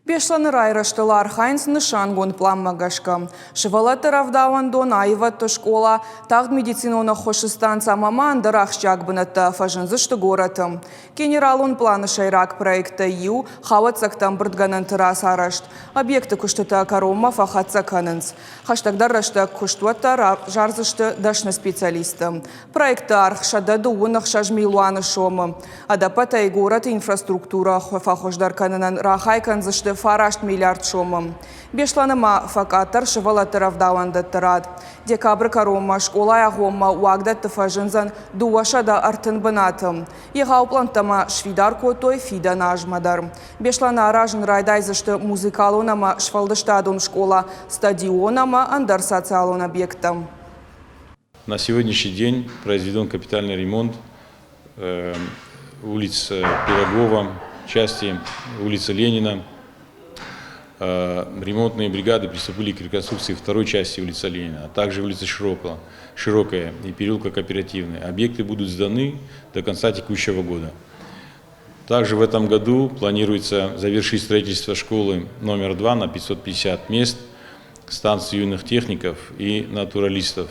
Беслӕны райрӕзтыл архайынц нысангонд пъланмӕ гӕсгӕ. Сывӕллӕтты рӕвдауӕндон, аивӕдты скъола, тагъд медицинон ӕххуысы станцӕ ӕмӕ ма ӕндӕр ахсджиаг бынӕттӕ фӕзындзысты горӕты. Генералон пъланы сӕйраг проекттӕй иу – хауӕццӕгтӕ ӕмбырдгӕнӕнты рацарӕзт. Объекты куыстытӕ кӕронмӕ фӕхӕццӕ кӕнынц. Хӕстӕгдӕр рӕстӕг куыстуӕттӕ равзардзысты дӕсны специалистты. Проекты аргъ 126 милуаны сомы. Ӕдӕппӕтӕй горӕты инфраструктурӕ фӕхуыздӕр кӕнынӕн рахай кӕндзысты 9 миллиард сомы. Беслӕны ма фӕкъаддӕр сывӕллӕтты рӕвдауӕндӕтты рад. Декабры кӕронмӕ скъолайы агъоммӕ уагдӕтты фӕзындзӕн 230 бынаты. Егъау пълӕнттӕ ма сфидар кодтой фидӕн азмӕ дӕр. Беслӕны аразын райдайдзысты музыкалон ӕмӕ сфӕлдыстадон скъола, стадион ӕмӕ ӕндӕр социалон объекттӕ. На сегодняшний день произведен капитальный ремонт улиц Пирогова, части улицы Ленина. Ремонтные бригады приступили к реконструкции второй части улицы Ленина, а также улицы Широкого, Широкая и переулка Кооперативная. Объекты будут сданы до конца текущего года. Также в этом году планируется завершить строительство школы номер 2 на 550 мест, станции юных техников и натуралистов.